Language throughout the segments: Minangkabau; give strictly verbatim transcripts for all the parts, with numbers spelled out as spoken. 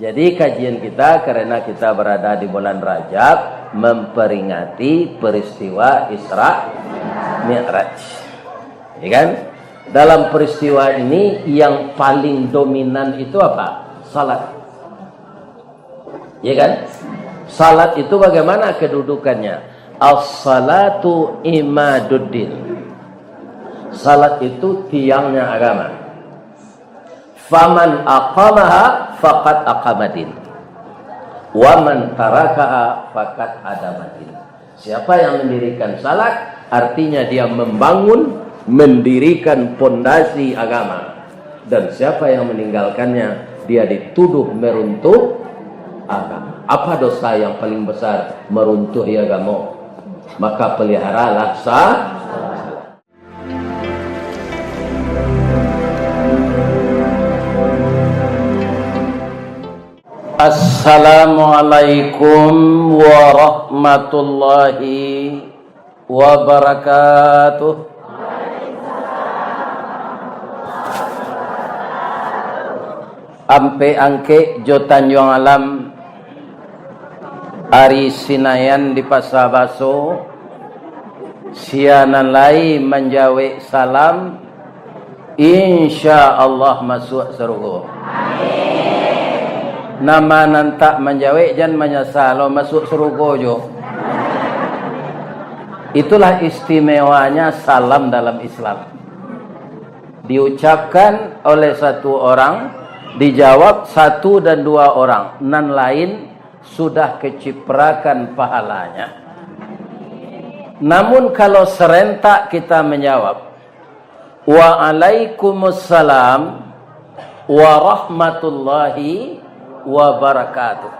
Jadi, kajian kita, karena kita berada di bulan Rajab, memperingati peristiwa Isra Mi'raj. Ya kan? Dalam peristiwa ini, yang paling dominan itu apa? Salat. Ya kan? Salat itu bagaimana kedudukannya? As-salatu imaduddin. Salat itu tiangnya agama. Faman aqamaha faqad aqamadin. Wa man tarakaha faqad adamadin. Siapa yang mendirikan salat, artinya dia membangun, mendirikan pondasi agama. Dan siapa yang meninggalkannya, dia dituduh meruntuh agama. Apa dosa yang paling besar meruntuhi agama? Maka peliharalah sa-, salat. Assalamualaikum warahmatullahi wabarakatuh. Ampek Angkek jo Tanjuang Alam, ari Sinayan di Pasa Baso, sia nan lai manjawek salam, insya Allah masuak sarugo. Nama nan tak manjawek, jan manyasa lo, masuak sarugo jo. Itulah istimewanya salam dalam Islam. Diucapkan oleh satu orang, dijawab satu dan dua orang, nan lain sudah keciprakan pahalanya. Namun, kalau serentak kita menjawab, "Waalaikumsalam warahmatullahi wabarakatuh."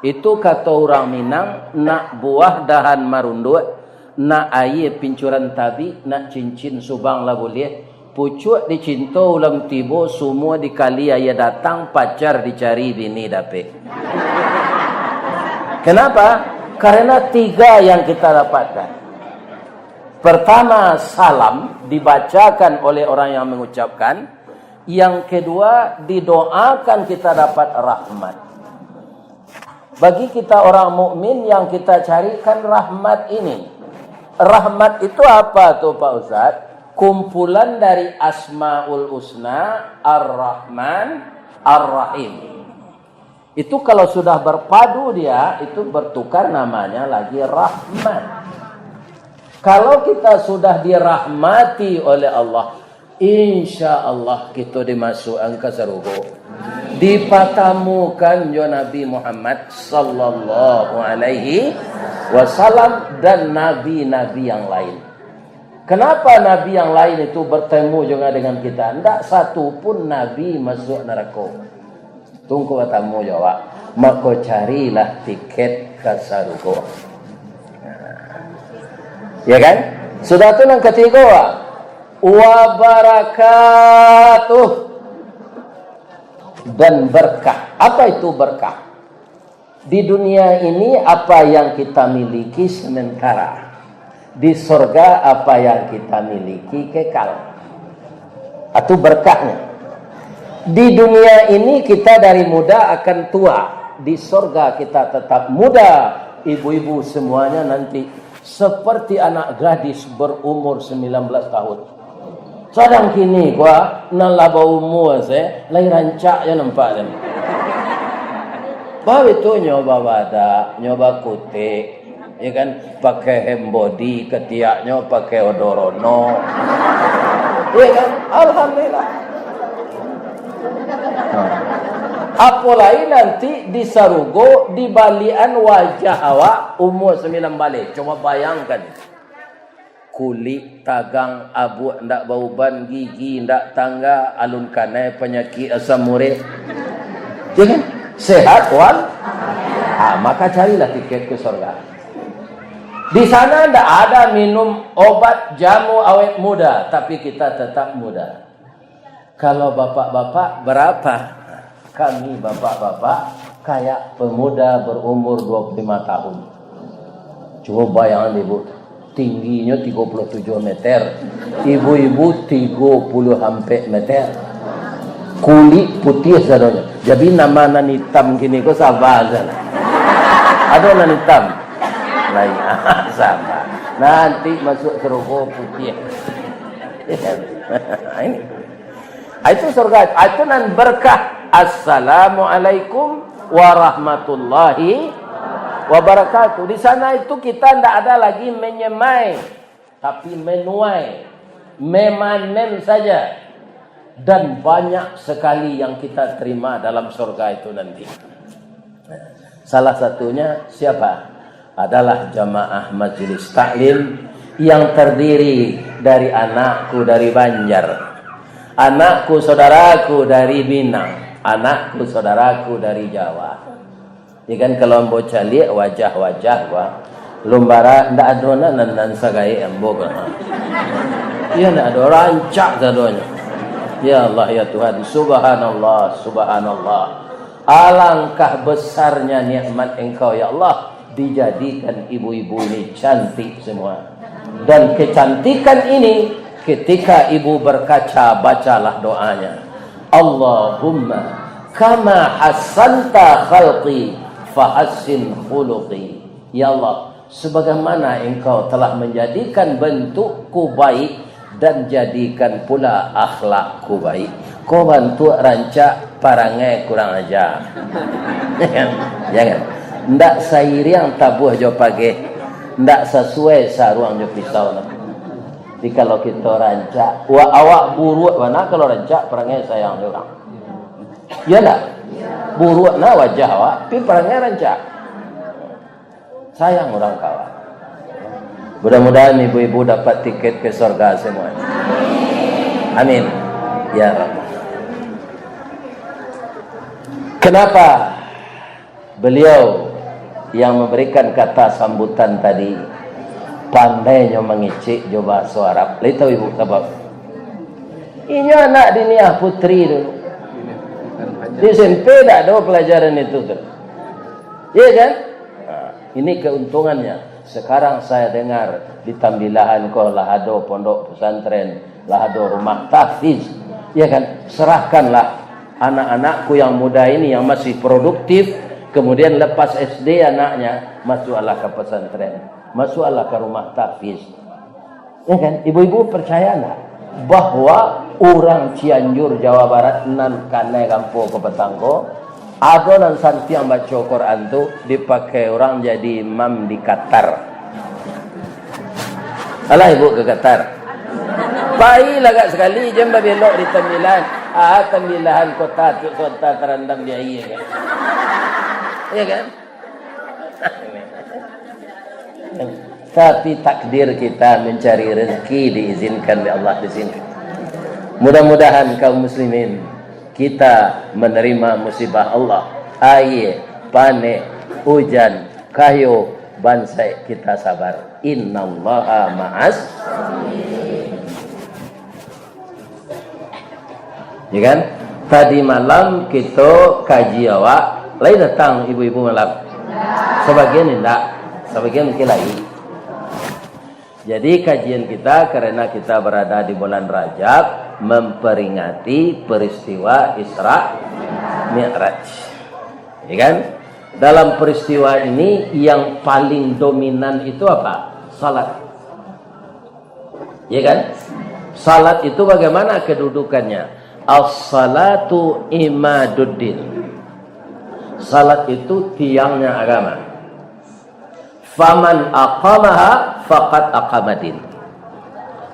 Itu kato urang Minang, nak buah dahan marunduak, nak aia pincuran tabik, nak cincin subang lah buliah, pucuak dicinto ulam tibo, sumua dikali aia datang, pacar dicari, bini dapek. Kenapa? Karena tiga yang kita dapatkan. Pertama, salam dibacakan oleh orang yang mengucapkan. Yang kedua, didoakan kita dapat rahmat. Bagi kita orang mukmin, yang kita cari kan rahmat ini. Rahmat itu apa tu, Pak Ustaz? Kumpulan dari Asmaul Husna, Ar-Rahman, Ar-Rahim. Itu kalau sudah berpadu dia, itu bertukar namanya lagi rahmat. Kalau kita sudah dirahmati oleh Allah, insya Allah kita dimasukkan ke sarugo. Dipatamukan jo Nabi Muhammad sallallahu alaihi wasallam dan nabi-nabi yang lain. Kenapa nabi yang lain itu bertemu juga dengan kita? Ndak satu pun nabi masuk neraka. Tungku batamu jo awak, mako carilah tiket ka sarugo. Ya kan? Sudah tu nan katigo, wabarakatuh. Dan berkah. Apa itu berkah? Di dunia ini apa yang kita miliki sementara. Di sorga apa yang kita miliki kekal. Itu berkahnya. Di dunia ini kita dari muda akan tua. Di sorga kita tetap muda. Ibu-ibu semuanya nanti seperti anak gadis berumur sembilan belas tahun. Sadang kini ko, nan lah baumua se, lai rancak jo nampak den. Baitu nyo babadak, nyo bakutik, ya kan, pakai hand body, katiaknyo pakai odorono. Ya kan? Alhamdulillah. Nah. Apo lai nanti di sarugo, dibalian wajah awak umur sambilan baleh. Coba bayangkan. Kulik tagang, abuak ndak bauban, gigi ndak tangga, alun kanai panyakik asam urat. Ya kan? Sehat, wan? Ah, maka carilah tiket ke sorga. Di sana ndak ada minum obat jamu awet muda, tapi kita tetap muda. Kalau bapak-bapak, berapa? Kami bapak-bapak, kayak pemuda berumur dua puluh lima tahun. Cubo bayangkan, Ibu, tingginyo tigo puluh tujuh meter, ibu-ibu tigo puluh ampek meter. Kulik putiah sadonyo. Jadi nama nan itam kini ko saba sajo. Ado nan itam? Lain. Saba. Nanti masuk surga putiah. Ini. Ah, itu surga. Ah, itu nan berkah. Assalamualaikum warahmatullahi wabarakatuh. Di sana itu kita ndak ada lagi menyemai, tapi menuai, memanen saja. Dan banyak sekali yang kita terima dalam surga itu nanti. Salah satunya siapa? Adalah jamaah majelis taklim yang terdiri dari anakku dari Banjar, anakku saudaraku dari Minang, anakku saudaraku dari Jawa. Ya kan, kalau ambo caliak wajah-wajah, Pak, lumbara ndak ado nan, nan, nan sagaek ambo, Pak. Iya, ndak ado, rancak sadonyo. Ya Allah, ya Tuhan, subhanallah, subhanallah. Alangkah besarnya nikmat Engkau, ya Allah, dijadikan ibu-ibu ini cantik semua. Dan kecantikan ini, ketika ibu berkaca, bacalah doanya. Allahumma kama hassanta khalqi fahassin khuluqi. Ya Allah, sebagaimana Engkau telah menjadikan bentukku baik, dan jadikan pula akhlakku baik. Ko bantuak rancak, parangai kurang aja. Jangan. Jangan. Ndak sairiang tabuah jo pageh, ndak sasuai saruang jo pisau nah. Jadi kalau kito rancak, wa-, awak buruak bana kalau rancak parangai sayang jo urang. Iya ndak? Buruak nah wajah awak, tapi parangai rancak. Sayang urang kawan. Mudah-mudahan ibu-ibu dapat tiket ke surga semua. Amin. Ya Rabb. Kenapa beliau yang memberikan kata sambutan tadi pandainyo mangecek jo bahaso Arab? Lai tahu ibu sabab? Inyo anak Diniah Putri dulu. Di S M P dak ado pelajaran itu tu. Iya kan? Nah, ini keuntungannya. Sekarang saya dengar di Tambilahan ko lah ado pondok pesantren, lah ado rumah tahfiz. Iya kan? Serahkanlah anak-anakku yang muda ini yang masih produktif, kemudian lepas S D anaknya, masuklah ke pesantren, masuklah ke rumah tahfiz. Ya kan? Ibu-ibu percaya ndak bahwa urang Cianjur, Jawa Barat, nan kanai gampo ko patang ko, ado nan santiang baco Quran tu dipakai urang jadi imam di Qatar? Alah ibu ka Qatar. Pai lagak sakali, jan babelok di Tambilahan. Ah, Tambilahan kota tu, kota tarandam di aia, kan? Ya kan? Tapi takdir kita mencari rezeki diizinkan oleh Allah di sini. Mudah-mudahan kaum muslimin, kita menerima musibah Allah, aia, paneh, ujan, kayo, bansaik, kita sabar. Innallaha ma'as. Ya kan? Tadi malam kito kaji awak, lai datang ibu-ibu malam? Sabagian indak, sabagian mungkin lai. Jadi kajian kita, karena kita berada di bulan Rajab, memperingati peristiwa Isra Mi'raj. Ya kan? Dalam peristiwa ini yang paling dominan itu apa? Salat. Ya kan? Salat itu bagaimana kedudukannya? As-salatu imaduddin. Salat itu tiangnya agama. Faman aqamaha faqad aqamaddin.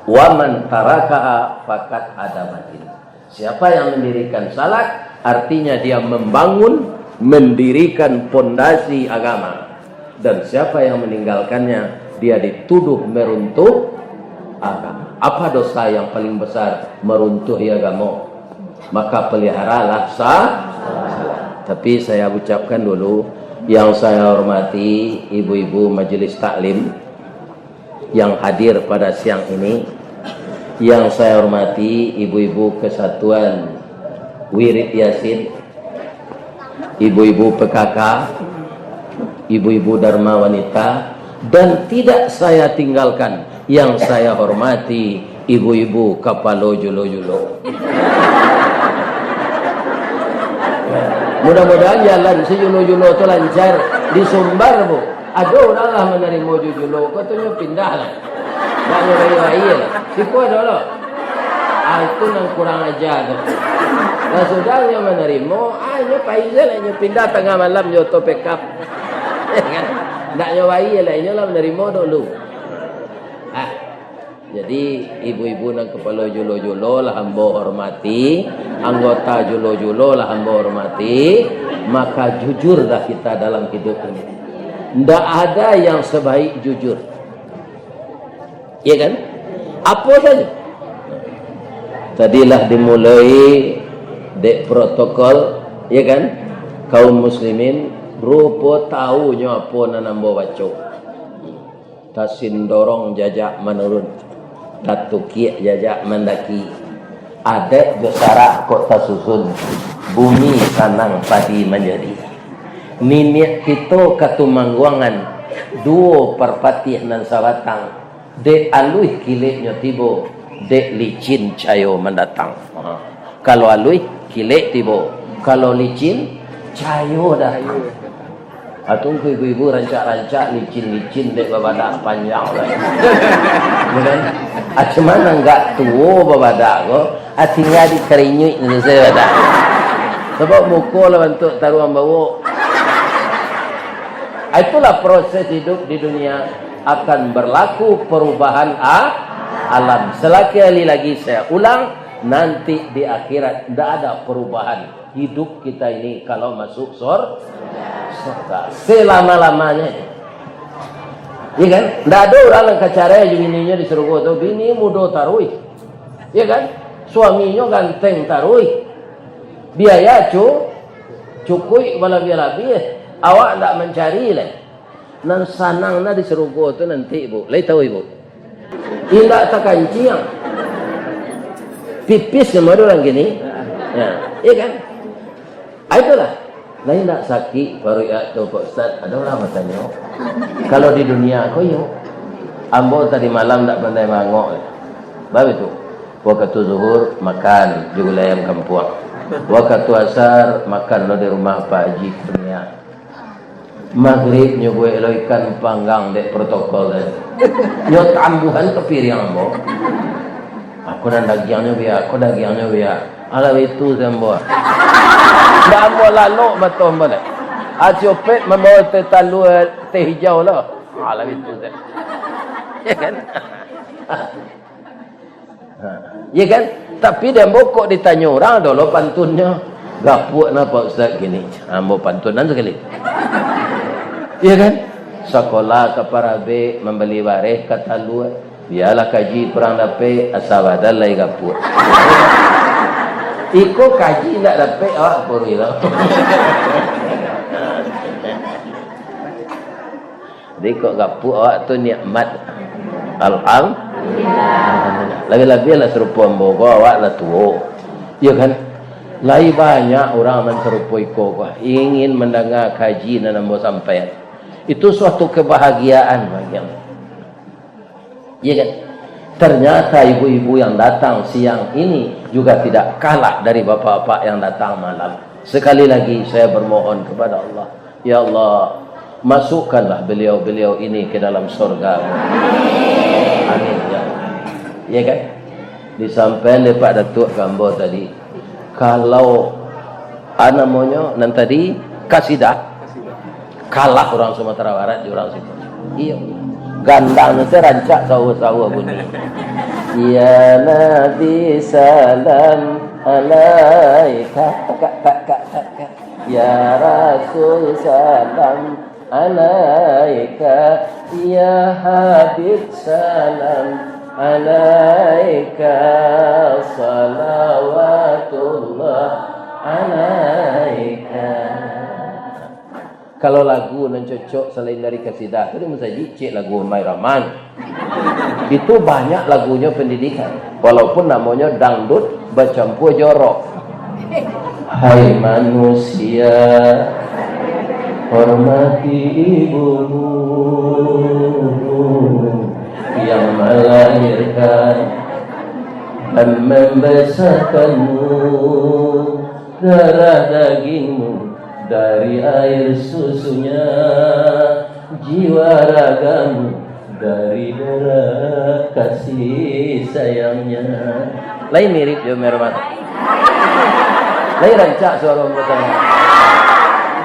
Wa man tarakaha faqad hadamaddin. Siapa yang mendirikan salat, artinya dia membangun, mendirikan pondasi agama. Dan siapa yang meninggalkannya, dia dituduh meruntuh agama. Apa dosa yang paling besar meruntuhi agama? Maka peliharalah sa-, salat. Tapi saya ucapkan dulu, yang saya hormati ibu-ibu majelis taklim, yang hadir pada siang ini, yang saya hormati ibu-ibu Kesatuan Wirid Yasin, ibu-ibu P K K, ibu-ibu Dharma Wanita, dan tidak saya tinggalkan yang saya hormati ibu-ibu kapalo julo-julo. Mudah-mudahan jalan si julo-julo tu lancar, disumbar, Bu. Ado urang lah manarimo jujulo, katonyo pindah lah. Ndak nyo bayia-bayia lah. Siko ado lo. Ah, itu nan kurang aja tu. Lah sudah nyo manarimo, ah, nyo pai se lah, nyo pindah tangah malam jo oto pickup. Ndak nyo bayia lah, inyo lah manarimo dulu. Ah. Jadi, ibu-ibu nan kapalo julo-julo lah ambo hormati, anggota julo-julo lah ambo hormati, maka jujurlah kita dalam hidup ini. Ndak ada yang sebaik jujur. Iya kan? Apa saja. Tadilah dimulai dek protokol, iya kan? Kaum muslimin, rupo tahu nyo apo nan ambo baco. Tasindorong jajak manurun, tatukiak jajak mandaki. Adaik jo sarak kok tasusun, bumi tanang padi manjadi. Niniak kito Katumangguangan, duo Parpatiah nan sabatang, dek aluih kileknyo tibo, dek licin cayo mandatang. Ha. Kalau aluih, kilek tibo. Kalau licin, cayo datang. Atau ibu-ibu rancak-rancak, licin-licin, dek babadak panjang lah. Ya kan? Ah, cuman agak tuo babadak ko, ah, tingga dikarinyuik sajo babadak. Sabab muko lah bantuak taruang bawok. Ah, itulah proses hidup di dunia, akan berlaku perubahan a-, alam. Sekali lagi saya ulang, nanti di akhirat ndak ada perubahan. Hidup kita ini kalau masuk sor-, surga selama-lamanya. Iya kan? Ndak ada urang nan ka carai jo bininyo di surga tu. Bini mudo taruih. Iya kan? Suaminyo ganteng taruih. Biaya cu-, cukuik balabiah-labiah. Awak ndak mancari lai. Nan sanang nah di sarugo tu nanti, Bu. Lai tahu Ibu? Indak takanciang. Pipis samo ada urang kini. Ya, iya kan? Ah, itulah. Lai indak sakik paruik awak tu, Pak Ustaz? Ada urang batanyo. Kalau di dunia ko, iyo. Ambo tadi malam ndak pandai mangok. Bab itu. Wakatu zuhur, makan di gulai ayam kampuang. Wakatu asar, makan lo di rumah Pak Haji Kurnia. Magrib nyo buek lo ikan panggang dek protokol tadi. Nyo tambuhan ka piriang ambo. Ako nan dagiangnyo bia, ako dagiangnyo bia. Alah itu se ambo. Ndak ambo lalok mato ambo dek. Acopet mambawa teh talua, teh hijau lo. Alah itu se. Ya kan? Ha. Ya kan? Tapi di ambo kok ditanyo urang, ado lo pantunnyo. Gapuak nah, Pak Ustaz, kini. Ambo pantunan sakali. Ya kan? Sakolah ka Parabek, mambali bareh ka talua. Bialah kaji kurang dapek, asa badan lai gapuak. Iko kaji indak dapek, awak pun gilo. Jadi, kok gapuak awak tu nikmat. Alham-, Alhamdulillah. Labiah-labiah lah sarupo ambo ko, awak lah tuo. Iyo kan? Lai banyak urang nan sarupo iko ko, ingin mandanga kaji nan ambo sampaian. Itu suatu kebahagiaan bagi ambo. Iya kan? Ternyata ibu-ibu yang datang siang ini juga tidak kalah dari bapak-bapak yang datang malam. Sekali lagi saya bermohon kepada Allah, ya Allah, masukkanlah beliau-beliau ini ke dalam surga. Amin, ya Allah. Iya kan? Disampaikan dek Pak Datuk ka ambo tadi, kalau, ah, namonyo nan tadi, kasidah, kalah urang Sumatera Barat di urang situ. Iyo. Gandang tu rancak sahua-sahua bunyi. Ya Nabi salam alaika, takak, takak, takak. Ya Rasul salam alaika, ya Habib salam alaika, salawatullah alaika. Kalau lagu nan cocok salain dari kasidah tu di masajid, cek lagu Omai Rahman. Itu banyak lagunyo pendidikan. Walaupun namonyo dangdut bacampua jo rock. Hai manusia, hormati ibumu yang melahirkan dan membesarkanmu, darah dagingmu Dari air susunya jiwa ragamu, dari darah kasih sayangnya. Lai mirip jo Mermat. Lai rancak suaro Mermat.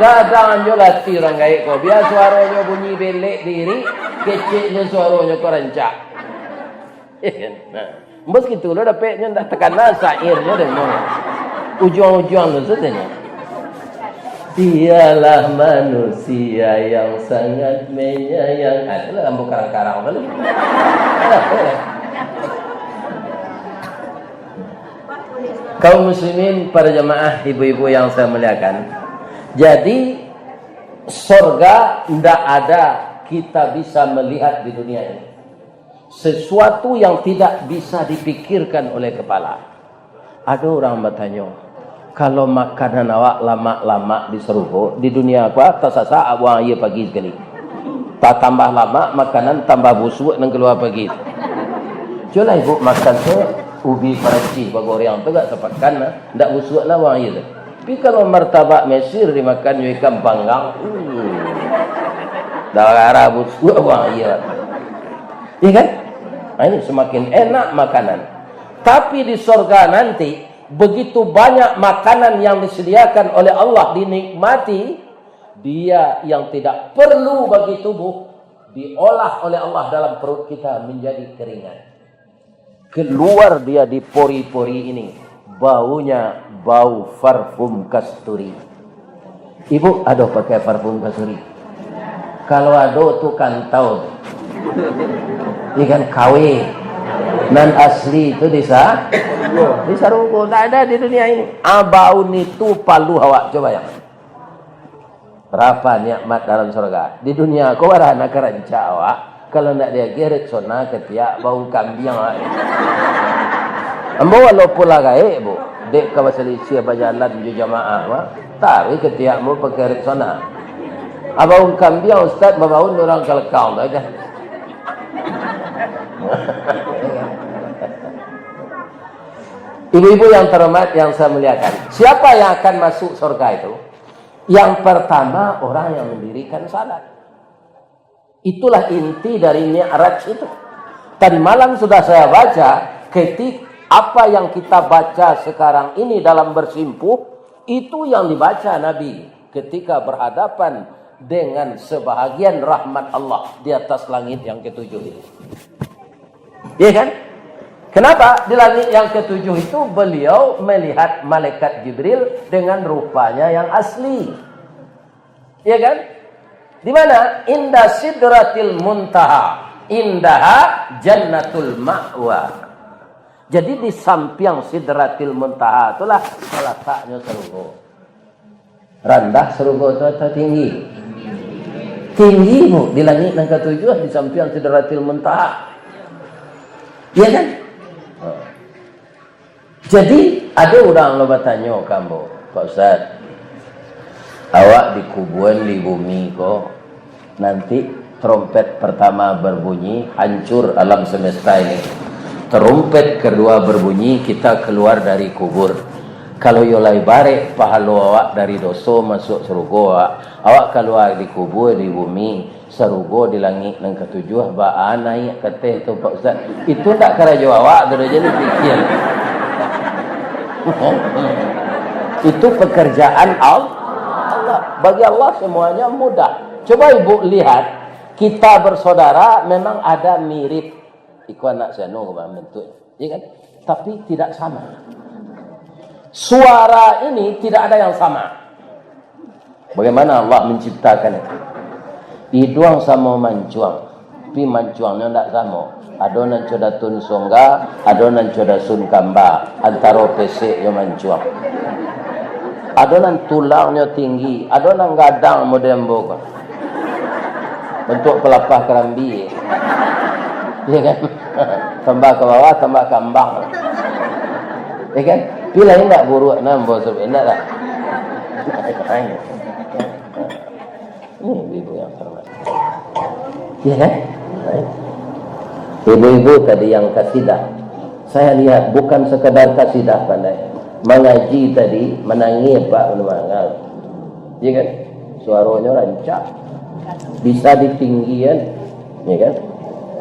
Gadang jo lati urang gaek ko. Bia suaronyo bunyi belek diri, keceknyo suaronyo ko rancak. Nah, bos gitu lo dapeknyo ndak takana syairnyo deh, mo. Ujuang-ujuang lo sajo nyo. Dialah manusia yang sangat menyayang. Ah, itulah ambo karang-karang tu. Kaum muslimin, para jamaah, ibu-ibu yang saya muliakan. Jadi, sorga ndak ada kita bisa melihat di dunia ini. Sesuatu yang tidak bisa dipikirkan oleh kepala. Ado urang batanyo, "Kalau makanan awak lamak-lamak di sarugo, di dunia ko tasasak buang aia pagi sakali. Tatambah lamak makanan, tambah busuak nan kalua pagi." Cubolah ibu makan se ubi Perancis bagoreng tu, agak sapakan lah, ndak busuak lah buang aia tu. Tapi kalau martabak Mesir dimakan jo ikan panggang, uh, darah busuak buang aia. Iya kan? Nah, ini semakin enak makanan. Tapi di sorga nanti, begitu banyak makanan yang disediakan oleh Allah, dinikmati, dia yang tidak perlu bagi tubuh, diolah oleh Allah dalam perut kita menjadi keringat. Keluar dia di pori-pori ini, baunya bau parfum kasturi. Ibu, ado pakai parfum kasturi? Kalau ado tu kantau tu. Ikan kawe. Nan asli tu di sa-, di sarugo. Tak ada di dunia ini. Ah, bau nitu paluah awak, coba yang. Berapa nikmat dalam sorga. Di dunia ko bara nan ka rancak awak. Kalau ndak diagiah Rexona katiak bau kambiang, ah. Ambo walaupun lah gaek, Bu, dek ka basalisiah bajalan jo jamaah, mah, taruih katiak ambo pakai Rexona. Abau kambiang, Ustaz, babaun urang kalekang tu aja. Ibu-ibu yang terhormat, yang saya muliakan, siapa yang akan masuk surga itu? Yang pertama, orang yang mendirikan salat. Itulah inti dari Mi'raj itu. Tadi malam sudah saya baca, ketik-, apa yang kita baca sekarang ini dalam bersimpuh, itu yang dibaca Nabi ketika berhadapan dengan sebahagian rahmat Allah di atas langit yang ketujuh itu. Iya kan? Kenapa? Di langit yang ketujuh itu beliau melihat malaikat Jibril dengan rupanya yang asli. Iya kan? Di mana? Inda sidratil muntaha, indaha jannatul ma'wa. Jadi, di sampiang sidratil muntaha itulah talataknyo sarugo. Randah sarugo tu atau tinggi? Tinggi, Bu, di langik nan katujuah, di sampiang sidratil muntaha. Iya kan? Jadi, ado urang lo batanyo ka ambo, "Pak Ustaz, awak dikubuan di bumi ko, nanti trompet pertama berbunyi, hancur alam semesta ini. Trompet kedua berbunyi, kita keluar dari kubur. Kalau iyo lai barek pahalo awak dari doso masuak sarugo awak, awak kalua di kubua di bumi, sarugo di langik nan katujuah, baa naiak ka ateh tu, Pak Ustaz?" Itu ndak karajo awak tu doh, jadi pikir. Itu pekerjaan Al-, Allah. Bagi Allah semuanya mudah. Coba ibu lihat, kita bersaudara memang ada mirip. Iko anak si anu, bentuk, ya kan? Tapi tidak sama. Suara ini tidak ada yang sama. Bagaimana Allah menciptakan itu? Iduang samo mancuang, tapi mancuangnyo ndak samo. Ado nan co datun songga, ado nan co dasun kamba, antaro pesek jo mancuang. Ado nan tulangnyo tinggi, ado nan gadang model ambo ko. Bentuk palapah karambia. Iya kan? Tambah ka bawah, tambah kambang. Iya kan? Tapi lain ndak buruak, nah, ambo sabuik, ndak lah. Ini ibu-ibu yang terhormat. Iya kan? Ibu-ibu tadi yang kasidah. Saya lihat bukan sekadar kasidah pandai. Mangaji tadi, manangih, Pak, manangih. Ya kan? Suaronyo rancak. Bisa ditinggian. Ya kan?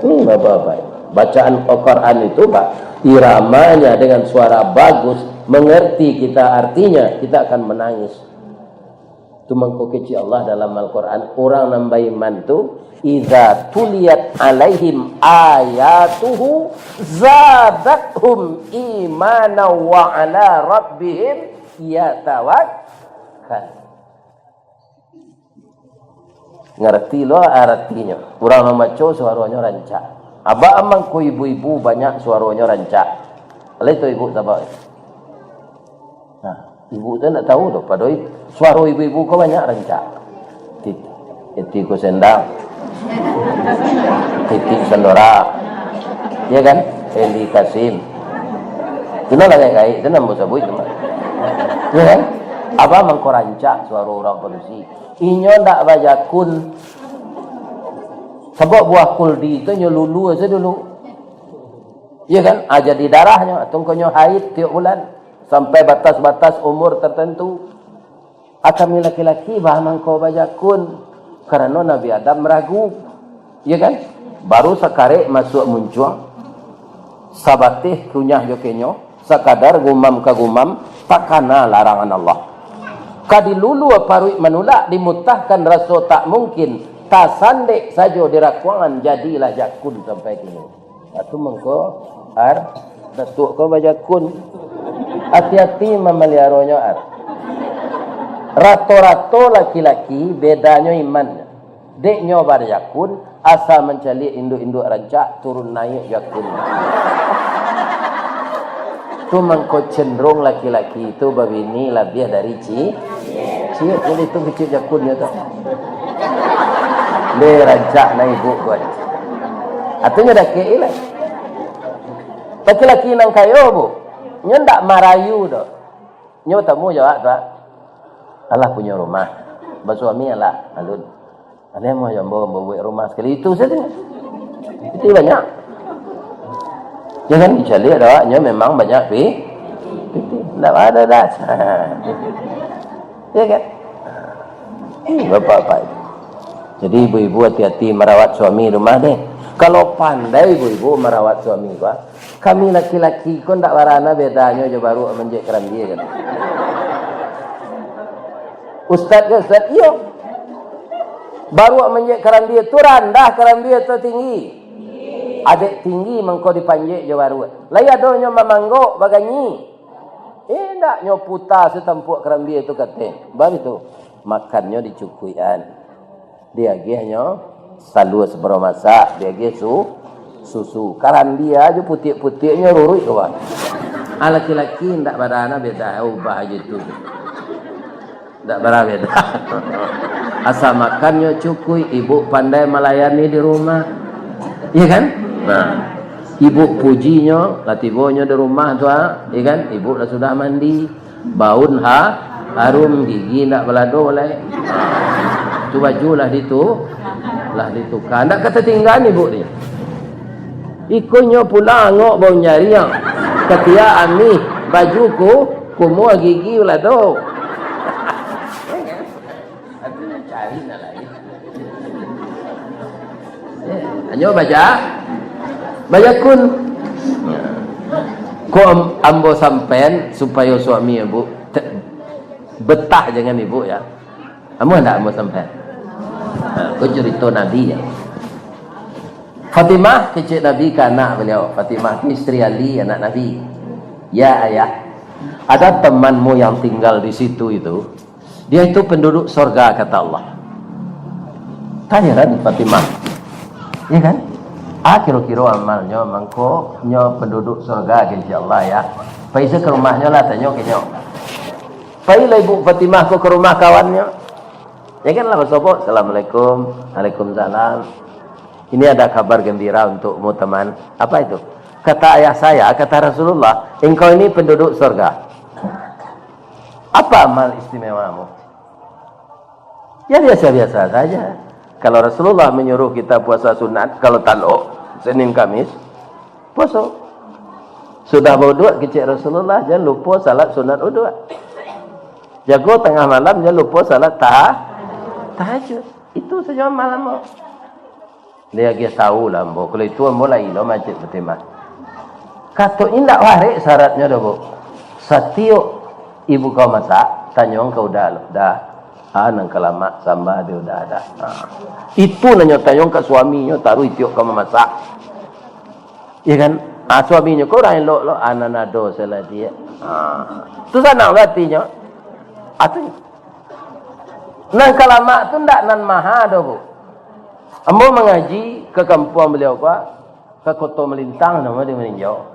Hmm, bapak-bapak. Bacaan Al-Quran itu, Pak, iramanya dengan suara bagus, mengerti kita artinya, kita akan menangis. Tu mangko kecek Allah dalam Al-Quran, urang nan baiman tu, "Idza tuliyat alaihim ayatuhu zadathum imana wa ala rabbihim yatawakkalun." Ngarti lo aratinyo. Urang mambaco suaronyo rancak. Abak amang ko ibu-ibu banyak suaronyo rancak. Alai tu ibu tabak. Nah, ibu tu ndak tahu tu, padahal suaro ibu-ibu ko banyak rancak. Tit-, Eti Kusendang. Titi Sandora. Ya kan? Eli Kasim. Itu lah gaik-gaik, itu namo sabuik tu mah. Ya kan? Abak amang ko rancak suaro urang padusi. Inyo ndak bajakun. Sabab buah kuldi tu nyo lulu sajo dulu. Iya kan? Ah, jadi darahnyo, atau nyo haid tiok bulan. Sampai batas-batas umur tertentu. Ah, kami laki-laki bah mangko bajakun. Karano Nabi Adam ragu. Iya kan? Baru sakarek masuak muncuang. Sabateh kunyah jo kenyo. Sakadar gumam ka gumam, takana larangan Allah. Ka dilulu paruik manulak, dimutahkan raso tak mungkin, tasandek sajo di rakuangan, jadilah jakun sampai kini. Atu mangko ar, Datuak ko bajakun. Ati-ati mamaliaronyo ar. Rato-rato laki-laki bedanyo iman. Dek nyo bajakun, asa mancaliak induak-induak rancak, turun naiak jakun. Tu mangko cenderung laki-laki tu babini labiah dari ci-, ciek, jadi tu kecil jakunnyo tu. Deh, rancak na ibu ko. Atunyo dakek lah. Laki-laki nan kayo, Bu, nyo ndak marayu doh. Nyo batamu jo awak tu, ah. Alah punyo rumah. Basuami alah, alun. Alai amuah jo ambo, ambo buek rumah sakali itu sajo. Pitih banyak. Jangan dicaliak dah, awak nyo memang banyak pi-, pitih. Ndak ado dah. Ya kan? Ih, bapak-bapak. Jadi ibu-ibu hati-hati marawat suami rumah deh. Kalau pandai ibu-ibu marawat suami, bah, kami laki-laki ko ndak barana bedanyo jo baruak manjek karambia kan. Ustaz ke ustaz? Iyo. Baruak manjek karambia tu randah, karambia tu tinggi. Adek tinggi mangko dipanjek jo baruak. Lai adonyo mamanggok baganyi. Indak nyo puta satampuak karambia tu kateh. Bab itu, makannyo dicukuikan. Diagiahnyo salua sabaro masak, diagiah su-, susu. Karambia jo putiak-putiaknyo ruruik ko, Bang. Ah, laki-laki indak barana beda, ubah aja tu. Ndak bara beda. Asa makannyo cukuik, ibu pandai malayani di rumah. Iya kan? Nah, ibu pujinyo, lah tibonyo di rumah tu, ah, iya kan? Ibu lah sudah mandi, baun ha-, harum, gigi ndak balado lai. Tu baju lah ditu-, lah dituka. Ndak katatinggaan ibu ni. Ikonyo pulang angok bau nyariang. Katiak amih, baju ku-, kumuah, gigi balado. Artinyo cari nan lain. Hanyo baja-, bajakun. Ko am-, ambo sampaian supayo suami ibu te-, betah jangan ibu ya. Amuah ndak ambo sampaian? Ha, ko curito Nabi ya. Fatimah kecek Nabi ka anak beliau. Fatimah tu isteri Ali, anak Nabi. Ya ayah, ada temanmu yang tinggal di situ itu, dia itu penduduk sorga, kata Allah. Tanyo kan Fatimah. Iya kan? Ah, kiro-kiro amalnyo mangko nyo penduduk sorga, insya Allah ya. Pai se ka rumahnyo lah, tanyo ka inyo. Pailah ibu Fatimah ko ka rumah kawannyo. Ya kan lah, basobok, "Assalamualaikum." "Waalaikumsalam." "Ini ada kabar gembira untukmu, teman." "Apa itu?" "Kata ayah saya, kata Rasulullah, engkau ini penduduk sorga." "Apa amal istimewamu?" "Ya, biasa-biasa saja. Kalau Rasulullah menyuruh kita puasa sunat, kalau talok, Senin Kamis, puasa." "Sudah bauduak," kecek Rasulullah, "jangan lupa salat sunat uduak." Jago tangah malam, jan lupo salat ta-, tahajud. Itu sajo malam. Dia agiah tahu lah ambo. Kalau itu ambo lai lo masjid Fatimah. Kato indak warek syaratnyo doh, Bu. Satiok ibu kau masak, tanyo ka uda lo. Dah. Ah, nan ka lamak samba di uda dah. Ha. Itu nanyo tanyo ka suaminyo, taruih tiok ka mamasak. Iya kan? Ah, suaminyo ko urang elok lo, anan ado salah dia. Ha. Tu sanang lo atinyo. Atu. Nan ka lamak tu ndak nan maha doh, Bu. Ambo mangaji ka kampuang baliau ko, ka Koto Malintang namo di Maninjau.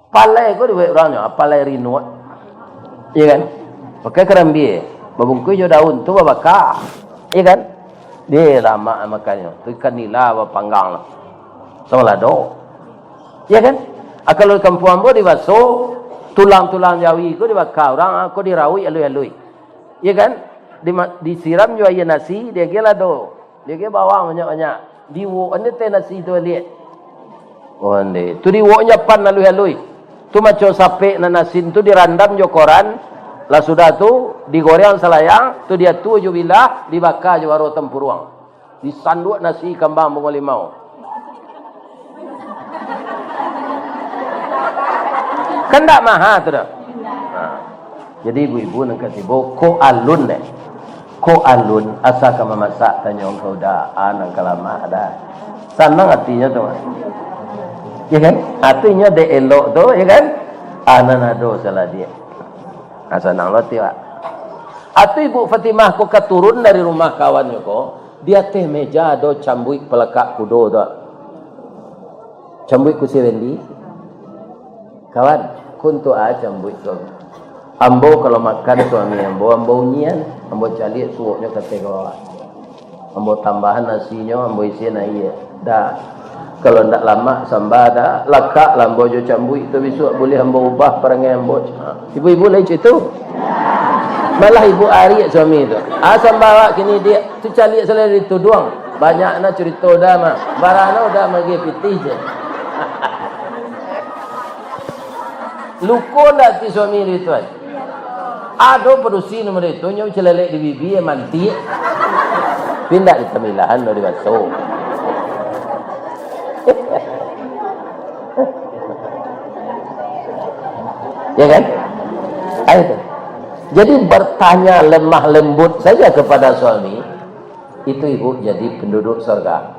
Palai ko dibuek urangnyo, palai rinuak. Iya kan? Pakai karambia, babungkuih jo daun tu babaka. Iya kan? Dia lamak makannyo. Tu ikan nila bapanggang lah. Samo lado. Iya kan? Ah, kalau di kampuang ambo dibaso, tulang-tulang jawi ko dibaka urang, ah, ko dirauik aluih-aluih. Iya kan? Dima-, disiram jo aia nasi, diagiah lado. Diagiah bawang banyak-banyak. Diiwok ande teh nasi tu baliak. Oh, ande. Tu diiwok nyo pan aluih-aluih. Tu macam sapek nan asin tu dirandam jo koran. Lah sudah tu, digoreng salayang, tu diatua jo bilah, dibaka jo baro tampuruang. Disanduak nasi kambang bungo limau. Kan ndak maha tu doh. Nah. Jadi ibu-ibu nan katibo, kok alun deh. Kok alun, asa ka mamasak, tanyo ka uda, ah, nan ka lamak dah. Sanang atinyo tu. Ya kan? Atinyo dek elok tu, ya kan? Ah, nan ado salah dia. Ah, sanang lo ati, Pak. Atu Ibu Fatimah ko ka turun dari rumah kawannyo ko, di ateh meja ado cambuik palakak kudo tu. Cambuik kusi Wendy. Kawan, kuntuak a cambuik tu. Ambo kalau makan suami ambo, ambo unyian, ambo caliak suoknyo ka ateh ka bawah. Ambo tambahan nasinyo, ambo isian aia. Dah. Kalau ndak lamak samba dah, lakak lah ambo jo cambuik tu, bisuak buliah ambo ubah parangai ambo. Ha, ibu-ibu lai cak itu. Malah ibu ariak suami tu. Ah, samba awak kini, Diak. Tu caliak salah dari tuduang. Banyak na curito dah mah. Barano dah magi pitih je. Luko ndak ati suami di tuan? Ado padusi nan model itu, nyo cilalek di bibia, mantiak. Tapi ndak di tamilahan, ndak di baso. Ya kan? Ayo tu. Jadi bertanya lemah lembut saja kepada suami, itu ibu jadi penduduk surga.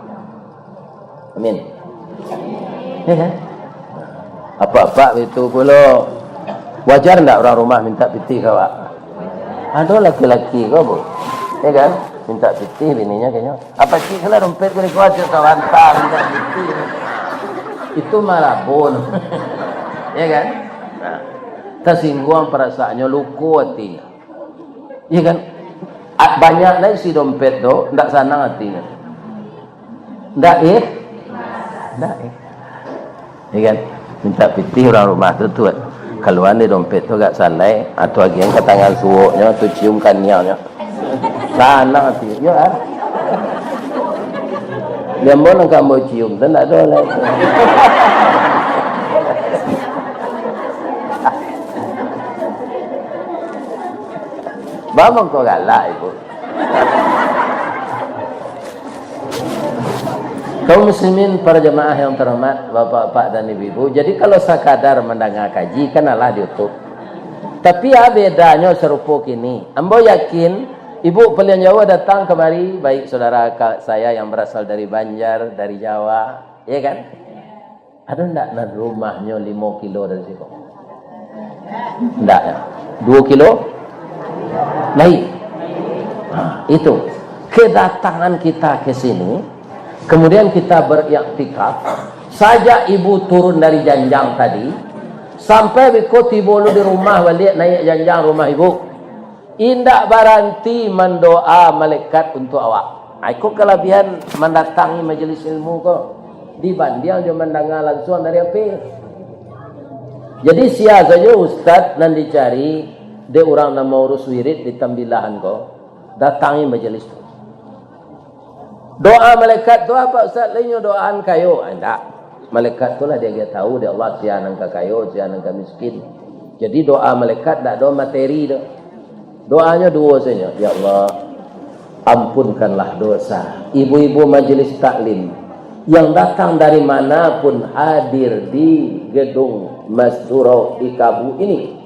Amin. Ya kan? Apak-apak itu pulo, wajar ndak urang rumah mintak pitih ka awak? Ado laki-laki ko, Bu. Ya kan? Mintak pitih bininyo, katonyo, "Apak cik, kalau dompet ko dikuat, cik, ka banta mintak pitih." Itu marabun. Ya kan? Nah, tasingguang perasaannyo, luko atinyo. Iya kan? A-, banyak lai isi dompet tu, ndak sanang atinyo. Ndak, eh? Ndak, eh? Iya kan? Mintak pitih urang rumah tu, tu. Kalua dari dompet tu agak salai, atau agiahan ka tangan suoknyo, atau cium kaniangnyo. Sanang atinyo, yo, ah. Di ambo nan ka ambo cium tu, ndak ado lai. Baa mangko galak, Ibu? Kaum muslimin, para jamaah yang terhormat, bapak-bapak dan ibu-ibu, jadi kalau sakadar mandanga kaji, kan alah di YouTube. Tapi, ah, bedanyo sarupo kini. Ambo yakin, ibu paliang jauah datang kamari, baik saudara ka-, saya yang berasal dari Banjar, dari Jawa, ya kan? Ado ndak nan rumahnyo limo kilo dari siko? Ndak, ya? Duo kilo? Lai? Ha, itu. Kedatangan kita ke sini, kemudian kita beriktikaf, sajak ibu turun dari janjang tadi, sampai beko tibo lu di rumah baliak, naiak janjang rumah ibu. Indak baranti mandoa malaikat untuak awak. Ah, iko kalabiahan mandatangi majelis ilmu ko, dibandiang jo mandanga lansuang dari H P. Jadi, sia sajo ustad nan dicari dek urang nan maurus wirid di tambilahan ko, datangi majelis tu. Doa malaikat tu apo, Ustaz? Lai nyo doaan kayo? Ah, indak. Malaikat tu lah diagiah tahu dek Allah, sia nan ka kayo, sia nan ka miskin. Jadi, doa malaikat ndak ado materi tu. Doanyo duo sajo, "Ya Allah, ampunkanlah dosa ibu-ibu majelis taklim yang datang dari mana pun hadir di gedung Mas Surau di Kabu ini.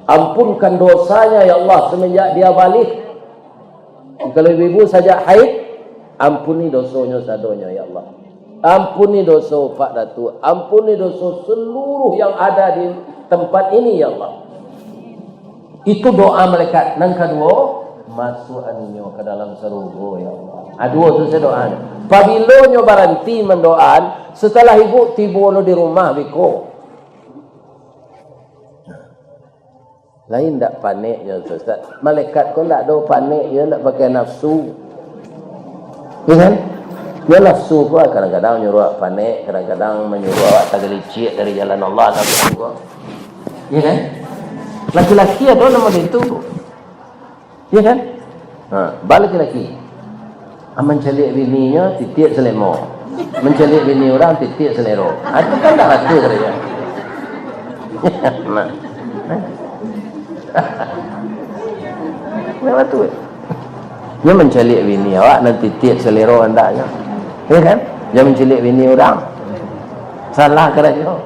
Ampunkan dosanya, ya Allah, semenjak dia balik. Kalau ibu-ibu sajak haid, ampuni dosonyo sadonyo, ya Allah. Ampuni doso Pak Datuk, ampuni doso seluruh yang ada di tempat ini, ya Allah." Itu doa malaikat. Nan kaduo, "Masuak aninyo ka dalam sarugo, ya Allah." Ah, duo tu sajo doa. Pabilo nyo baranti mandoaan, setelah ibu tibo lo di rumah biko. Lain ndak panek jo, Ustaz? Malaikat ko ndak ado panek jo, ndak pakai nafsu. Iya kan? Yo nafsu ko kadang-kadang nyuruah panek, kadang-kadang manyuruah awak tagalicik dari jalan Allah, nafsu ko. Iya kan? Laki-laki ado namo itu. Iya kan? Ha, ba laki-laki. Ah, mancaliak bininyo, titiak salemo. Mancaliak bini urang, titiak salero. Ah, itu kan ndak batua karajo. Nah. Ndak batua. Nyo mancaliak bini awak, nan titiak salero andaknyo. Iya kan? Jan mancaliak bini urang. Salah karajo.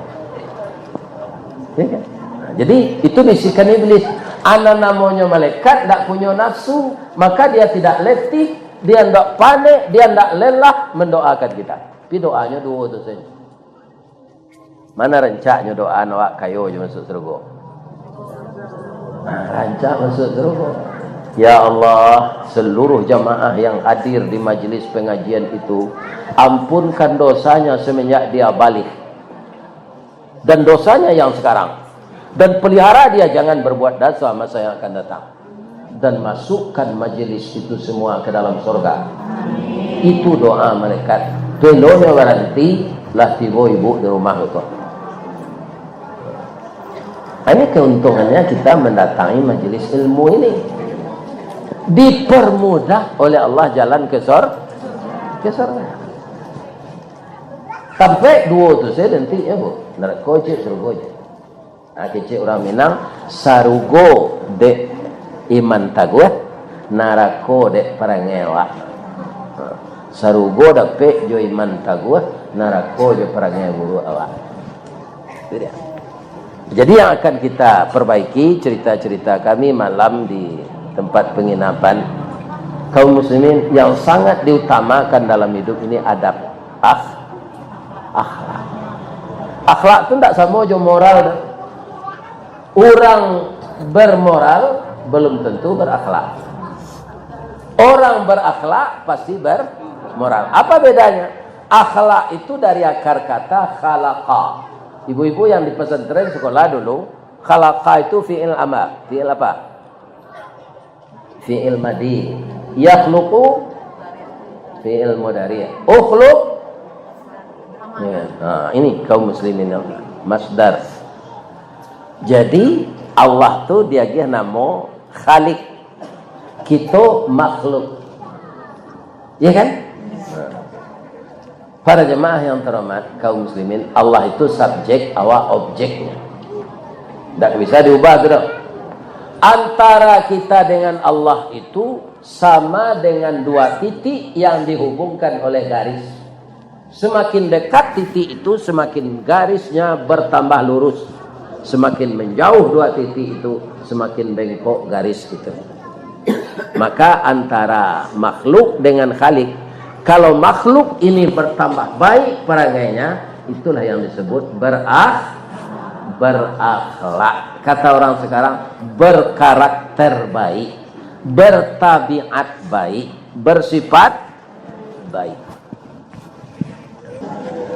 Ya kan? Nah, jadi, itu bisikan iblis. Anak namonyo malaikat, ndak punyo nafsu, maka dia tidak letih, dia ndak panek, dia ndak lelah mendoakan kita. Tapi doanyo duo tu sajo. Mana rancaknyo doa awak kayo jo masuk surga? Nah, rancak masuk surga. Ya Allah, seluruh jamaah yang hadir di majlis pengajian itu, ampunkan dosanya semenjak dia balik dan dosanya yang sekarang, dan pelihara dia jangan berbuat dosa masa yang akan datang, dan masukkan majelis itu semua ke dalam sorga. Itu doa malaikat. Pelonyo baranti, lah tibo ibu di rumah tu. Ini keuntungannya kita mendatangi majelis ilmu ini. Dipermudah oleh Allah jalan ke sor-, ke sorga. Sampai duo tu sajo nanti, ya, Bu. Narako ciek, sarugo ciek. Nah, kecek urang Minang, sarugo dek iman taguah, narako dek parangai awak. Sarugo dapek jo iman taguah, narako jo parangai buruak awak. Itu dia. Jadi, yang akan kita perbaiki cerita-cerita kami malam di tempat penginapan kaum muslimin, yang sangat diutamakan dalam hidup ini adab. Akh-, akhlak. Akhlak tu ndak samo jo moral doh. Urang bermoral belum tentu berakhlak. Orang berakhlak pasti bermoral. Apa bedanya? Akhlak itu dari akar kata khalaqa. Ibu-ibu yang di pesantren sekolah dulu, khalaqa itu fi'il amar. Fi'il apa? Fi'il madi. Yakhluqu fi'il mudari. Ukhluq. Ya, ha, ini kaum muslimin yang masdar. Jadi, Allah tu diagiah namo Khalik. Kito makhluk. Iya kan? Nah. Para jemaah yang terhormat, kaum muslimin, Allah itu subjek, awak objeknya. Ndak bisa diubah tu doh. Antara kita dengan Allah itu sama dengan dua titik yang dihubungkan oleh garis. Semakin dekat titik itu, semakin garisnya bertambah lurus. Semakin menjauh dua titik itu, semakin bengkok garis itu. Maka antara makhluk dengan Khalik, kalau makhluk ini bertambah baik perangainya, itulah yang disebut berakh-, berakhlak. Kata orang sekarang, berkarakter baik, bertabiat baik, bersifat baik.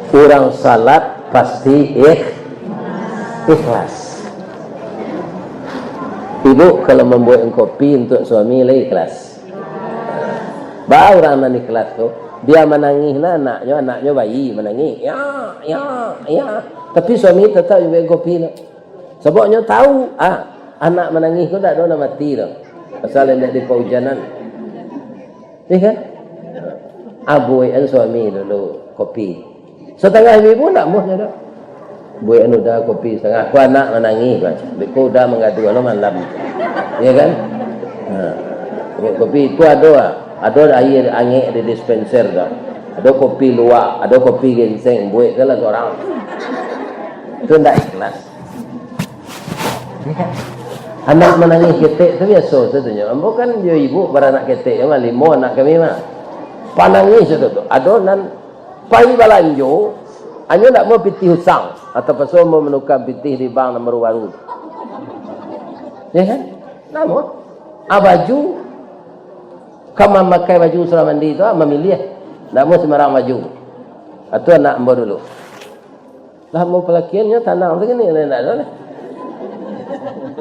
Urang salat pasti ikh-, ikhlas. Ibu kalau mambuek kopi untuak suami, lai ikhlas? Baa urang nan ikhlas tu, bia manangih nah anaknyo, anaknyo bayi manangih, "Ya, ya, ya." Tapi suami tatap jo buek kopi tu. Sabab nyo tahu, ah, anak manangih ko ndak ado nan mati tu. Pasal indak dipaujanan. Iya kan? Abuikan suami dulu kopi. Satangah ibu ndak muahnyo doh. Buikan Uda kopi satangah. Ko anak manangih, ko. Beko Uda manggaduah lo malam. Iya kan? Ha. Kopi itu ado, ah. Ado aia angek di dispenser tu. Ado kopi luwak, ado kopi ginseng, buek tu lah surang. Tu ndak ikhlas. Anak manangih ketek tu biaso sajo nyo. Ambo kan jo ibu baranak ketek mah, limo anak kami mah. Panangih sajo tu. Ado nan pai balanjo, anyo ndak mau pitih usang, atau paso mau manukar pitih di bank nan baru-baru. Ya kan? Ndak mau. Ah, baju, ka mamakai baju surah mandi tu, ah, mamiliah. Ndak mau sambarang baju. Ah, tu anak ambo dulu. Lah, ambo palakian nyo tanang tu kini, lah, ndak ado lah.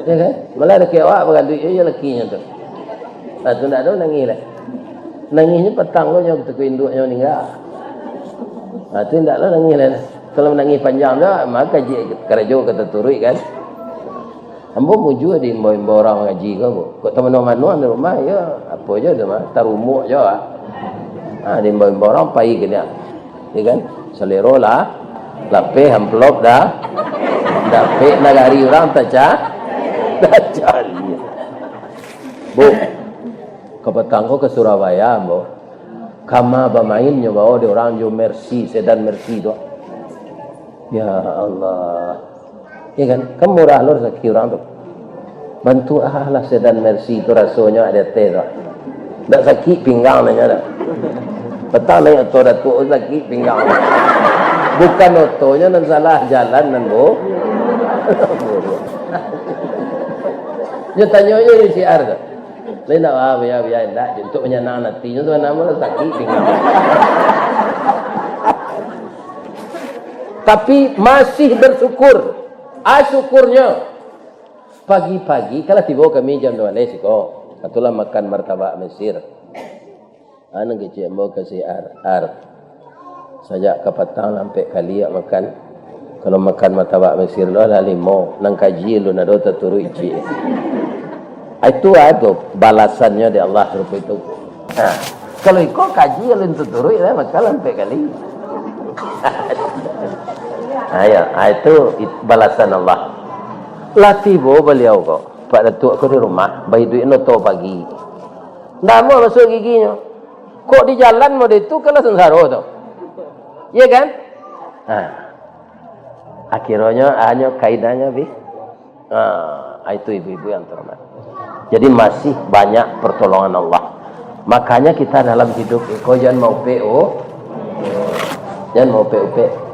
Ya kan? Malah ado kek awak bagaduik jo lakinyo tu. Ah, tu ndak ado nangih lah. Nangihnyo patang ko nyo, kutiko induaknyo maningga. Ah, tu ndak ado nangih lah. Kalau manangih panjang tu, mako gaji karajo ka taturuik kan. Ambo mujua diimbau-imbau urang mangaji ko, Bu. Kok tamano-mano di rumah, yo, apo jo tu mah, tarumuak jo, ah. Ha, diimbau-imbau urang pai ka dia. Ya kan? Salero lah, lapeh amplop dah, dapek nagari urang taca-, tacaliak. Bu, kapatang ko ka Surabaya, ambo. Kama bamain nyo bao dek urang jo Mercy, sedan Mercy tu. Ya Allah. Ya kan? Kan murah lo rasaki urang tu. Bantu ah lah sedan Mercy tu rasonyo ado teh tu. Ndak sakik pinggang nyo dah. Patang naiak oto Datuak tu sakik pinggang. Bukan otonyo nan salah, jalan nan bo-, nyo tanyo je di C R tu. Lain nak, ah, biar, biar, indak. Untuk manyanangkan hati nyo tu, namo lah sakik pinggang. Tapi masih bersyukur. Ah, syukurnya. Pagi-pagi, kalau tibo kami jam dua baleh siko. Katulah makan martabak Mesir. Anu kecek ambo ka si Ar, Ar. Sajak kapatang lah ampek kali awak makan. Kalau makan martabak Mesir lo lah limo, nan kaji alun ado taturuik ciek. Ah, itu ah tu balasannyo dek Allah sarupo itu. Ha. Kalau iko kaji alun taturuik lah, makan lah ampek kali. Ayo, ah, itu it-, balasan Allah. Lah tibo baliau ko, Pak Datuak ko di rumah, baiduik noto pagi. Ndak amuah masuak giginyo. Kok di jalan model tu, kan lah sansaro tu. Iya kan? Ha. Akhironyo, hanyo kaidahnyo habis. Ha, itu ibu-ibu yang terhormat. Jadi masih banyak pertolongan Allah. Makanya kita dalam hidup iko jan maupek, oh. Jan maupek-upek.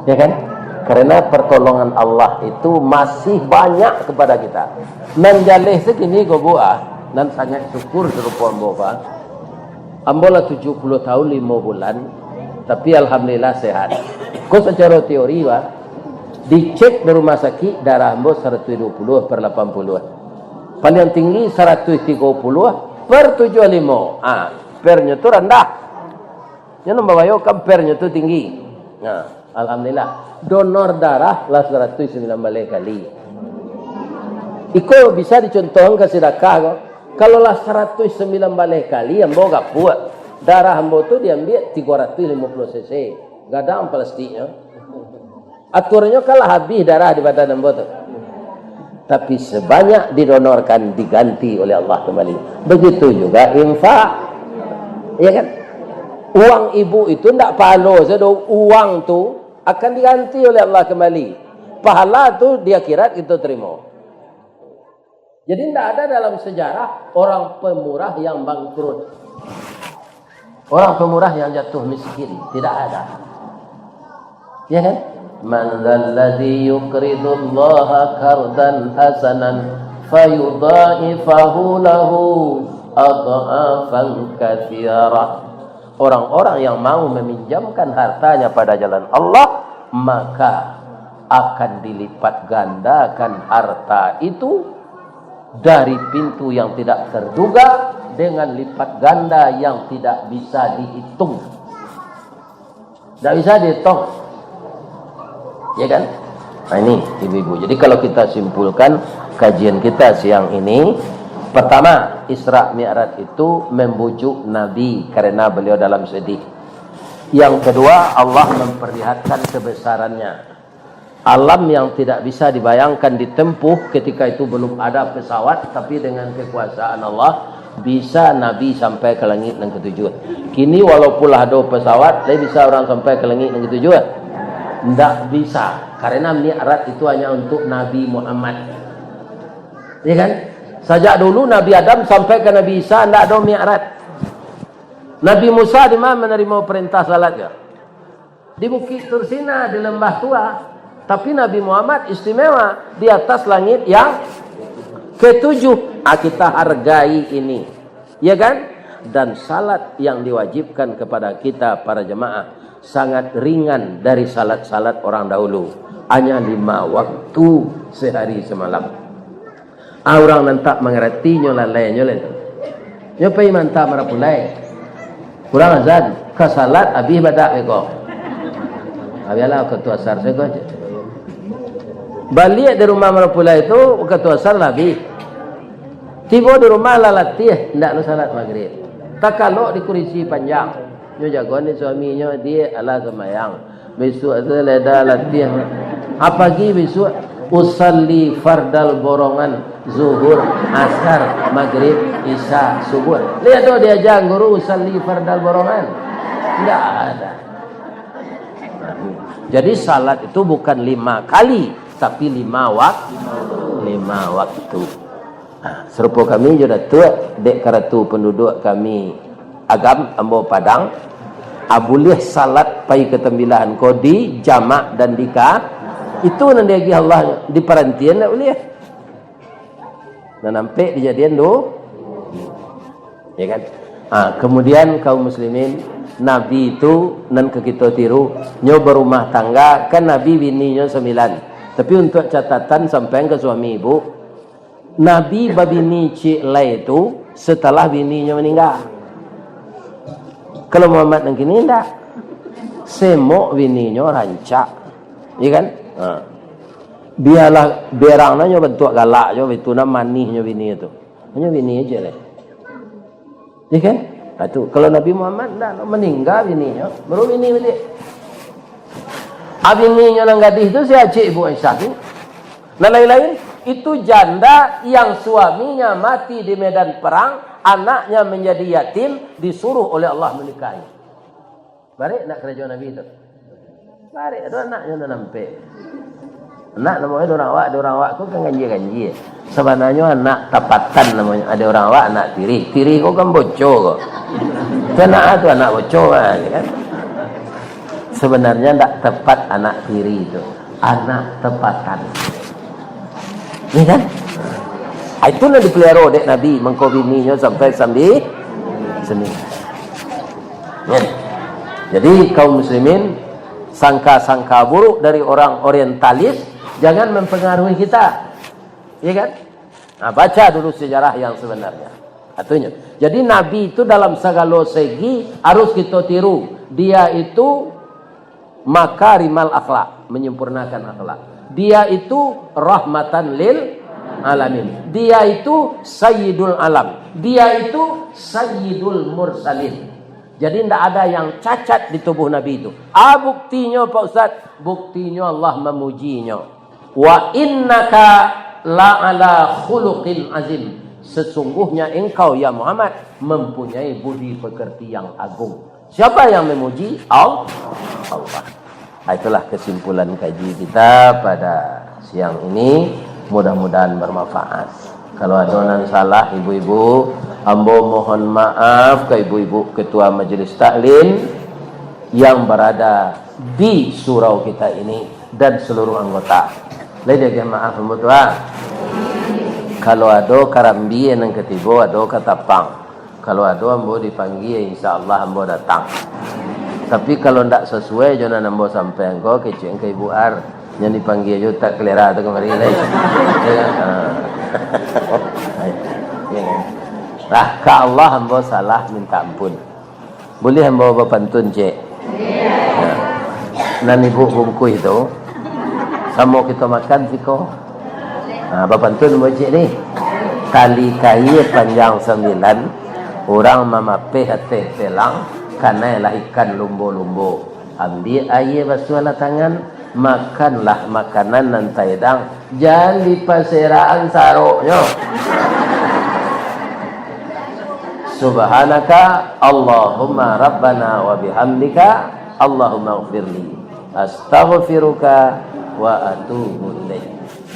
Ya kan? Karena pertolongan Allah itu masih banyak kepada kita. Nan jaleh sakini ko buah, nan sangat syukur sarupo ambo, Pak. Ambo lah tujuah puluah tahun limo bulan, tapi alhamdulillah sehat. Ko sacaro teori, Pak, dicek di rumah sakik darah ambo saratuih duo puluah per lapan puluah. Paling tinggi saratuih tigo puluah per tujuah limo. Ah, pernyo tu randah. Nyo nan babayo kan pernyo tu tinggi. Nah, alhamdulillah. Donor darah lah saratuih sambilan baleh kali. Iko bisa dicontohkan ka sidakah ko. Kalau lah saratuih sambilan baleh kali ambo gapuak, darah ambo tu diambiak tigo ratuih limo puluah cc. Gadang plastiknyo. Atuarnyo kan lah habih darah di badan ambo tu. Tapi sebanyak didonorkan diganti oleh Allah kembali. Begitu juga infak. Ya kan? Uang ibu itu ndak pahalo sajo, uang tu akan diganti oleh Allah kembali. Pahala tu di akhirat kita terima. Jadi, ndak ada dalam sejarah orang pemurah yang bangkrut. Orang pemurah yang jatuh miskin, tidak ada. Ya kan? "Man dzalladzi yuqridullaha qardan hasanan fayudha'ifahu lahu adh'afan katsirah." Orang-orang yang mau meminjamkan hartanya pada jalan Allah, maka akan dilipat gandakan harta itu dari pintu yang tidak terduga dengan lipat ganda yang tidak bisa dihitung. Tidak bisa dihitung. Ya kan? Nah, ini, ibu-ibu. Jadi, kalau kita simpulkan kajian kita siang ini, pertama, Isra Mi'raj itu membujuk Nabi karena beliau dalam sedih. Yang kedua, Allah memperlihatkan kebesarannya. Alam yang tidak bisa dibayangkan ditempuh, ketika itu belum ada pesawat, tapi dengan kekuasaan Allah, bisa Nabi sampai ke langit nan ketujuh. Kini walaupun lah ado pesawat, lai bisa urang sampai ke langit nan ketujuh? Ndak bisa, karena mi'raj itu hanya untuk Nabi Muhammad. Ya kan? Sajak dulu Nabi Adam sampai ke Nabi Isa ndak ado mi'raj. Nabi Musa di mana menerima perintah salat ka? Di Bukik Tursina, di Lembah Tua. Tapi Nabi Muhammad istimewa di atas langit yang ketujuh. Ah, kita hargai ini. Ya kan? Dan salat yang diwajibkan kepada kita para jemaah sangat ringan dari salat-salat orang dahulu. Hanya lima waktu sehari semalam. Ah, urang nan tak mangarati nyo lalai nyo lai tu. Nyo pai mantah marapulai. Urang azan, ka salat abih badak beko. Abialah wakatu asar sajo. Baliak di rumah marapulai tu, wakatu asar lah abih. Tibo di rumah lah latiah, ndak lo salat magrib. Takalok di kurisi panjang. Nyo jagoan di suaminyo, "Diak, alah sambayang. Bisuak tu leda latiah." Apagi bisuak, "Usalli fardal borongan, zuhur, asar, magrib, isya, subuh." Lihat tu diaja guru usalli fardal borongan. Ndak ada. Jadi salat itu bukan lima kali, tapi lima wak-, lima waktu. Nah, sarupo kami jo Datuak, dek karatu penduduk kami Agam, ambo Padang, ah, buliah salat pai ka tambilahan ko di jamak dan di ka, itu nan diagiah Allah, di parantian ndak buliah. Nan ampek dijadian do-, ya kan? Ah, kemudian kaum muslimin, Nabi itu nan ka kito tiru, nyo barumah tangga, kan Nabi bininyo sambilan. Tapi untuak catatan sampaian ka suami ibu, Nabi babini ciek lai tu setelah bininyo maningga. Kalau Muhammad nan kini indak. Semok bininyo rancak. Iya kan? Ha. Bialah berang nyo bantuak galak jo, itu nan manihnyo bini tu. Hanyo bini aja lai. Iya kan? Ha, tu. Kalau Nabi Muhammad ndak, maningga bininyo, baru bini baliak. Ah, bininyo nan gadih tu si acik Ibu Aisyah tu. Nan lain-lain, itu janda yang suaminya mati di medan perang, anaknya menjadi yatim, disuruh oleh Allah menikahi. Barek ndak karajo Nabi tu? Barek, ado anaknyo nan ampek. Anak namonyo dek urang awak, dek urang awak ko kan ganjia-ganjia. Sabananyo anak tapatan namonyo, ado urang awak anak tiri. Tiri ko kan boco ko. Tu anak tu anak boco kan, kan? Sabananyo ndak tepat anak tiri tu. Anak tapatan. Iya kan? Ah, itu nan dipeliharo dek Nabi, mangko bininyo sampai sambi-, sambilan. Ya. Jadi, kaum muslimin, sangka-sangka buruk dari orang orientalis jangan mempengaruhi kita. Iya kan? Nah, baca dulu sejarah yang sebenarnya. Katanya. Jadi, Nabi itu dalam sagalo segi harus kita tiru. Dia itu makarimal akhlak, menyempurnakan akhlak. Dia itu rahmatan lil alamin. Dia itu sayyidul alam. Dia itu sayyidul mursalin. Jadi, ndak ada yang cacat di tubuh Nabi itu. Ah, buktinyo, Pak Ustaz, buktinyo Allah mamujinyo. "Wa innaka la'ala khuluqin azim." Sesungguhnya engkau, ya Muhammad, mempunyai budi pekerti yang agung. Siapa yang memuji? Al-, Allah. Ah, itulah kesimpulan kaji kita pada siang ini. Mudah-mudahan bermanfaat. Kalau ada nan salah, ibu-ibu, ambo mohon maaf ke ibu-ibu ketua majelis taklim yang berada di surau kita ini dan seluruh anggota. Lai diagiah maaf ambo tu, ah. Kalau ado karambia nan katibo, ado katapang. Kalau ado ambo dipanggia, insya Allah ambo datang. Tapi kalau ndak sasuai jo nan ambo sampaian ko, kecek ka Ibu Ar, nyo dipanggia jo tak kelera tu kamari lai. Ya kan? Ha. Lah, ka Allah ambo salah, minta ampun. Buliah ambo bapantun, Cek? Nah, nan ibu bungkuih tu, samo kito makan siko. Nah, bapantun ambo, Cek, ni. Tali kaia panjang sambilan, urang mamapeh ateh pelang, kanai lah ikan lumbo-lumbo. Ambiak aia basuahlah tangan, Makanlah makanan nan taedang, jan dipaserakan saroknyo. Subhanaka Allahumma Rabbana wa bihamdika, Allahumma gfirli. Astaghfiruka wa atubu ilaik.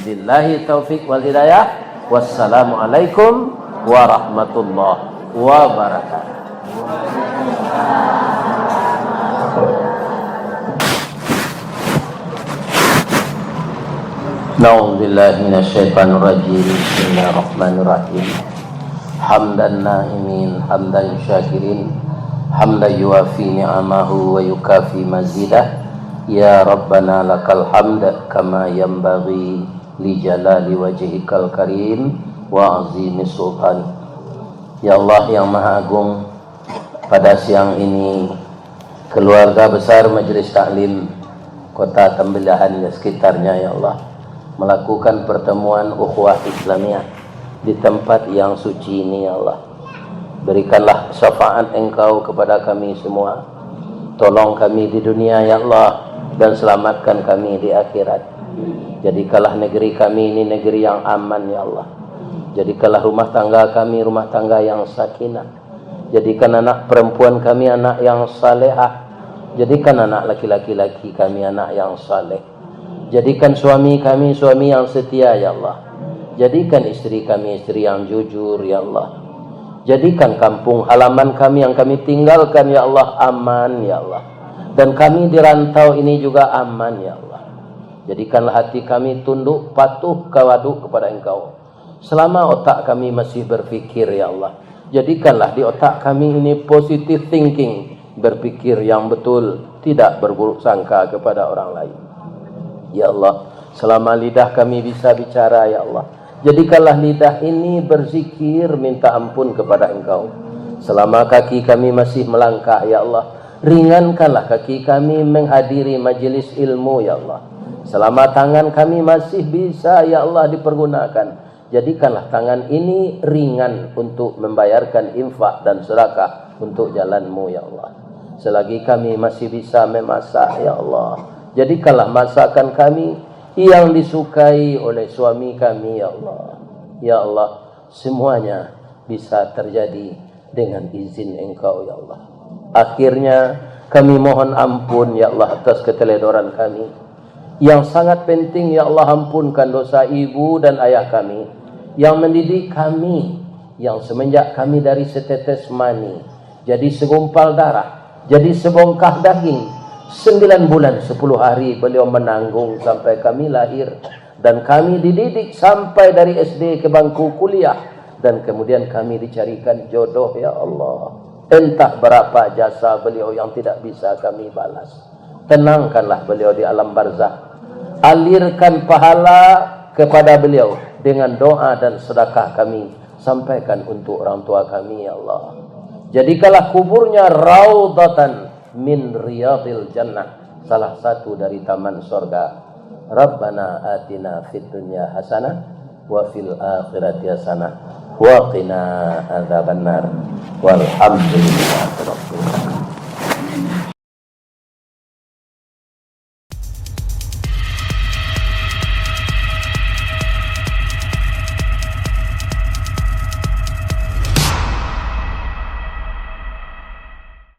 Billahi taufik wal hidayah. Wassalamualaikum warahmatullahi wabarakatuh. Na'udzubillahi minasyaitonirrajim. Bismillahirrahmanirrahim. Hamdan na'imin, hamdan syakirin, hamdan yuwafi ni'amahu wa yukafi mazidah. Ya Rabbana lakal hamd kama yanbaghi li jalali wajhikal karim wa azimi sultanik. Ya Allah yang Maha Agung, pada siang ini, keluarga besar Majelis Taklim Kota Tambilahan dan sekitarnya, ya Allah, melakukan pertemuan ukhuwah Islamiah di tempat yang suci ini, ya Allah. Berikanlah syafaat Engkau kepada kami semua. Tolong kami di dunia, ya Allah, dan selamatkan kami di akhirat. Jadikanlah negeri kami ini negeri yang aman, ya Allah. Jadikanlah rumah tangga kami rumah tangga yang sakinah. Jadikan anak perempuan kami anak yang salehah. Jadikan anak laki-laki laki kami anak yang saleh. Jadikan suami kami suami yang setia, ya Allah. Jadikan isteri kami isteri yang jujur, ya Allah. Jadikan kampung halaman kami yang kami tinggalkan, ya Allah, aman, ya Allah. Dan kami di rantau ini juga aman, ya Allah. Jadikanlah hati kami tunduk patuh kawaduk kepada Engkau. Selama otak kami masih berpikir, ya Allah, jadikanlah di otak kami ini positive thinking, berpikir yang betul, tidak berburuk sangka kepada orang lain. Ya Allah, selama lidah kami bisa bicara, ya Allah, jadikanlah lidah ini berzikir minta ampun kepada Engkau. Selama kaki kami masih melangkah, ya Allah, ringankanlah kaki kami menghadiri majelis ilmu, ya Allah. Selama tangan kami masih bisa, ya Allah, dipergunakan, jadikanlah tangan ini ringan untuk membayarkan infak dan sedekah untuk jalan-Mu, ya Allah. Selagi kami masih bisa memasak, ya Allah, jadikanlah masakan kami yang disukai oleh suami kami, ya Allah. Ya Allah, semuanya bisa terjadi dengan izin Engkau, ya Allah. Akhirnya, kami mohon ampun, ya Allah, atas keteledoran kami. Yang sangat penting, ya Allah, ampunkan dosa ibu dan ayah kami yang mendidik kami, yang semenjak kami dari setetes mani, jadi segumpal darah, jadi sebongkah daging, sembilan bulan sepuluh hari beliau menanggung sampai kami lahir, dan kami dididik sampai dari S D ke bangku kuliah, dan kemudian kami dicarikan jodoh, ya Allah. Entah berapa jasa beliau yang tidak bisa kami balas. Tenangkanlah beliau di alam barzah. Alirkan pahala kepada beliau dengan doa dan sedekah kami sampaikan untuk orang tua kami, ya Allah. Jadikanlah kuburnya raudatan min riyadil jannah, salah satu dari taman sorga. Rabbana atina fid dunya hasanah wa fil akhirati hasanah wa qina adzabannar. Walhamdulillahirabbil alamin.